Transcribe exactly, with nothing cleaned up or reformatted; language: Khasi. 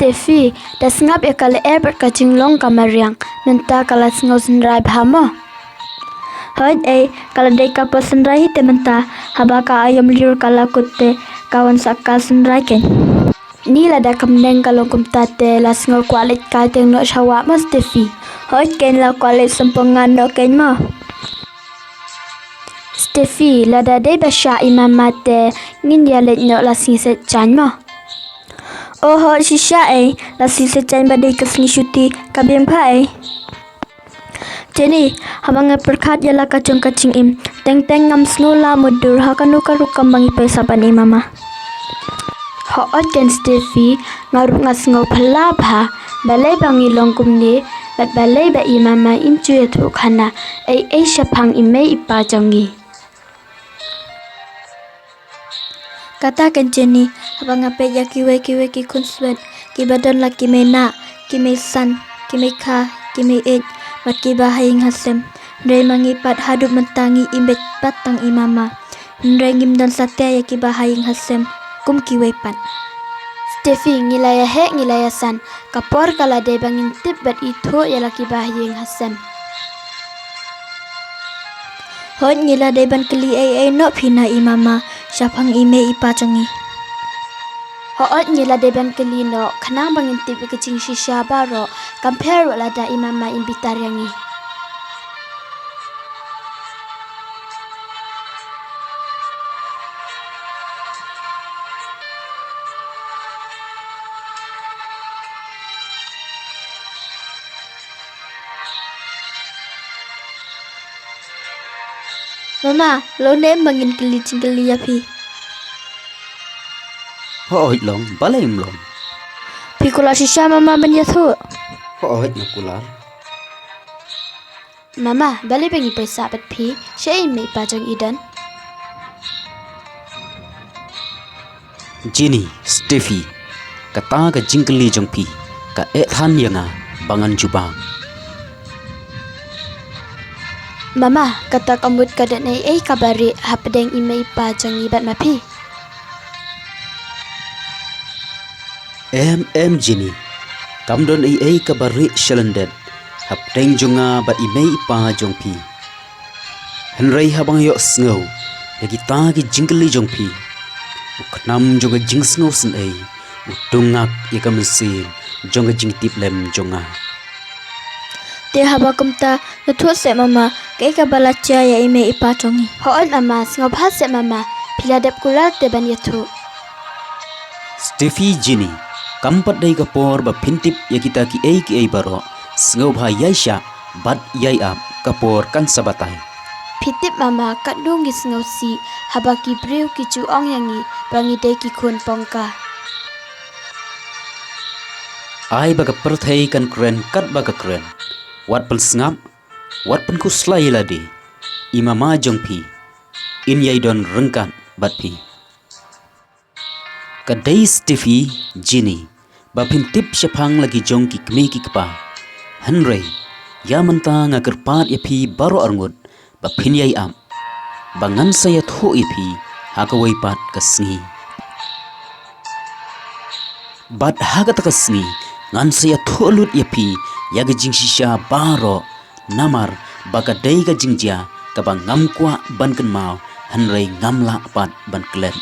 Steffi, da sngap ïa ka lyer bad ka jinglong ka mariang, mynta ka la sngew synrai bha mo? Hooid ei, ka la dei ka por synrai hi te mynta, haba ka aïom lyiur ka la kut te, ka wan sa ka synrai kein. Ni lada ka bneng ka long kumta te la sngew kwah leit kai teng noh sha wah mo Steffi? Hooid kein la kwah leit sngewpang ngan noh kein mo. Steffi, lada dei ba shah i mama te ngin ïa leit noh la sngi Saitjaiñ mo? O hooid shisha ei, la sngi Saitjaiñ ba dei ka sngi shuti, ka biang bha ei. Jenny, haba nga pyrkhat ïa la ka jong ka jingim, teng teng ngam sngew lah mutdur ha kano ka rukom ba ngi poi sah ban i mama. Hooid kein Steffi, nga ruh nga sngew phylla bha, balei ba ngi long kumne, bad balei ba i mama in ju ïathuh khana ei ei shaphang i mei i pa jong ngi. Kata kein Jenny, haba nga peit ïa kiwei kiwei ki khun swet, kiba don la ki mei nah, ki mei san, ki mei kha, ki mei eit, bad kiba ha ïing ha sem. Hynrei ma ngi pat haduh mynta ngi im beit pat tang i mama. Hynrei ngim don satia ïa kiba ha ïing ha sem kum kiwei pat. Steffi, ngi la ïa heh ngi la ïa san, ka por ka la dei ba ngin tip bad ithuh ïa la kiba ha ïing ha sem. Hooid ngi la dei ban kylli ei ei noh phi na i mama shaphang i mei i pa jong ngi. Hooid ngi la dei ban kylli noh khnang ba ngin tip ïa ka jingshisha baroh, kam pher wat lada i mama in bitar ïa ngi. Mama, long ne em ba ngin kylli jingkylli ïa phi? Hooid long, balei em long? Phi kular shisha mama ban ïathuh? Hooid nga kular. Mama, balei ba ngi poi sah bad phi? Shaei i mei i pa jong i don? Jenny, Steffi, kata ka jingkylli jong phi ka eh than ïa nga ba ngan jubab. Mama, kata ka mut ka don ei ei kaba rieh hapdeng i mei i pa jong i bad ma phi? Em em Jenny, kam don ei ei kaba rieh shalyndet hapdeng jong nga bad i mei i pa jong phi. Hynrei haba nga ïohsngew ïa kita ki jingkylli jong phi, u khnam jong ka jingsngewsynei u tungak ïa ka mynsiem jong ka jingtiplem jong nga. Te haba kumta, ïathuh seh mama, kaei kaba la jia ïa i mei i pa jong ngi? Hooid mama, sngewbha seh mama, phi la dep kular te ban ïathuh. Steffi, Jenny, kam pat dei ka por ba phin tip ïa kita kiei kiei baroh, sngewbha ïaishah bad ïai ap, ka por kan sa batai. Phi tip mama, katno ngi sngewsih haba ki briew ki ju ong ïa ngi ba ngi dei ki khun pongka. Ai ba ka pyrthei kan kren katba ka kren. Wat pynsngap, wat pynkhuslai ïa lade. I mama jong phi in ïai don ryngkat bad phi. Ka dei Steffi, Jenny, ba phin tip shaphang la ki jong ki kmie ki kpa. Hynrei ïa mynta nga kyrpad ïa phi baroh arngut ba phin ïai ap, ba ngan sa ïathuh ïa phi ha kawei pat ka sngi. Bad ha kata ka sngi ngan sa ïathuh lut ïa phi ïa ka jingshisha baroh, namar ba ka dei ka jingjia kaba ngam kwah ban kynmaw, hynrei ngam lah pat ban klet.